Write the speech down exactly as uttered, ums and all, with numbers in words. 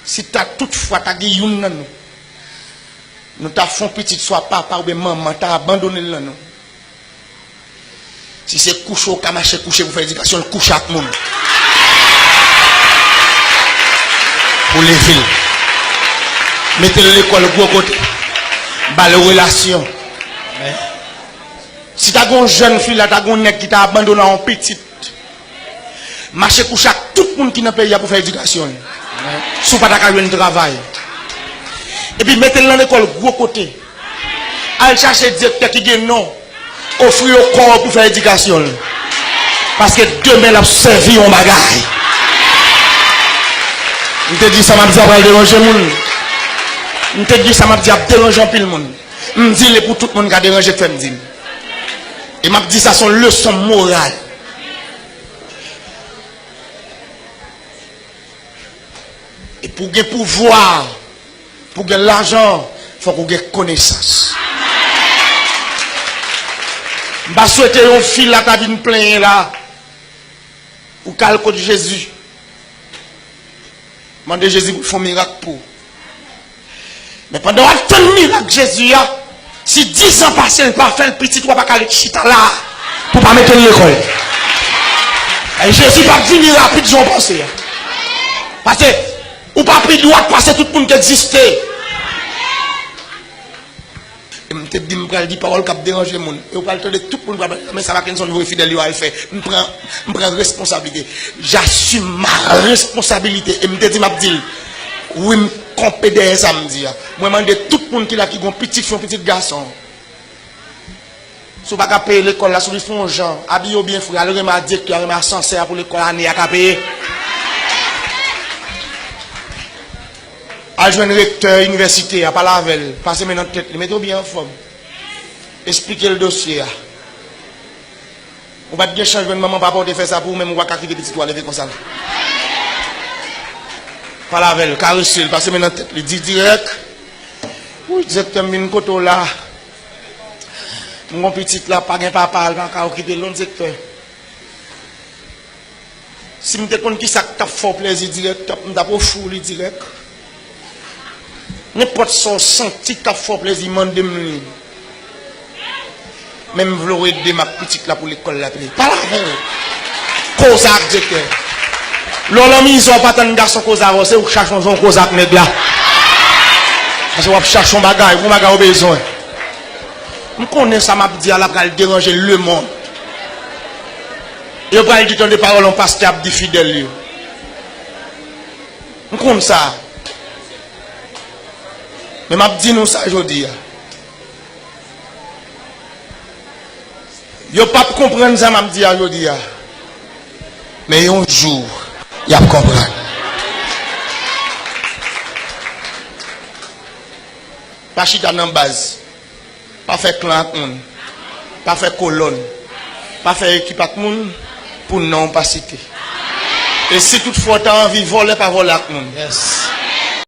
Si ta tout fwa ta gen youn nan nou, nou ta fè yon pitit, swa papa oubyen manman ta abandone l nan nou. Si se kouche w ka mache kouche pou fè edikasyon l, kouche ak moun. Pou leve l. Mete l lekòl gwo kote. Ba l relasyon. Si ta gen yon jèn fi la, ta gen yon nèg ki ta abandone yon pitit. Mache kouche ak tout moun ki nan peyi a pou fè edikasyon l. Si w pa ta ka jwenn travay. Epi mete l nan lekòl gwo kote. Al chache direktè ki gen non. Ofri yo kò w pou fè edikasyon l. Paske demen l ap sèvi yon bagay. M te di sa m ap di a pral deranje moun. M te di sa m ap di ap deranje anpil moun. M di l e pou tout moun ka deranje k fè m di l. E m ap di sa se yon leson moral. E pou gen pouvwa, pou gen lajan, fòk ou gen konesans. M pa swete yon fi la ta vin plenyen la. Ou ka al kot Jezi. Mande Jezi pou l fè yon mirak pou ou. Men pandan w ap tann mirak Jezi a, si diz an pase l pa fè l, pitit ou a pa ka ret chita la a pou w pa mete l lekòl. E Jezi p ap vini rapid jan w panse a. Paske ou pa pi dwat pase tout moun ki egziste. E m te di m pral di pawòl k ap deranje moun. E w pral tande tout moun pral pale, men sa Mackenson voye fidèl yo al fè. M pran, m pran responsablite. J'assume ma responsabilité. E m te di m ap di l. Wi, m kanpe dèyè sa m di a. Mwen mande tout moun ki la ki gon pitit fi, yon pitit gason. Si w pa ka peye lekòl la, si w vin fè yon jan, abiye w byen fre, al renmen a direktè a, renmen asansè a pou lekòl ane a ka peye. Al jwenn rektè inivèsite a, pale avè l, pase men nan tèt li, mete w byen anfòm. Esplike l dosye a. Ou pa t gen chans jwenn manman, papa w te fè sa pou ou, menm ou pa ka kite pitit ou a leve konsa. Pale avè l, karese l, pase men nan tèt li, di dirèk, wi, direktè m vin kote w la. M gon pitit la, pa gen papa, l pa ka okipe l non direktè. Si m te konn kisa k t ap fè w plèzi dirèk, t ap, m t ap ofri w li dirèk. Nenpòt sa w santi k ap fè w plèzi, mande m li. Men m vle w ede m ak pitit la pou lekòl la peye. Pale avè l. Koze ak direktè. Lè w nan mizè w pa tann gason koze avè w, se ou k chache yon jan w koze ak nèg la. Paske w ap chache yon bagay, yon bagay ou bezwen. M konnen sa m ap di a la pral deranje lemonn. Yo pral di tande pawòl yon pastè ap di fidèl yo. M konn sa. Men m ap di nou sa jodi a. Yo p ap konprann sa m ap di a jodi a. Men yon jou, y ap konprann. Pa chita nan baz. Pa fè klan ak moun. Pa fè kolòn. Pa fè ekip ak moun pou non w pa site. E si toutfwa w ta anvi vòlè, pa vòlè ak moun.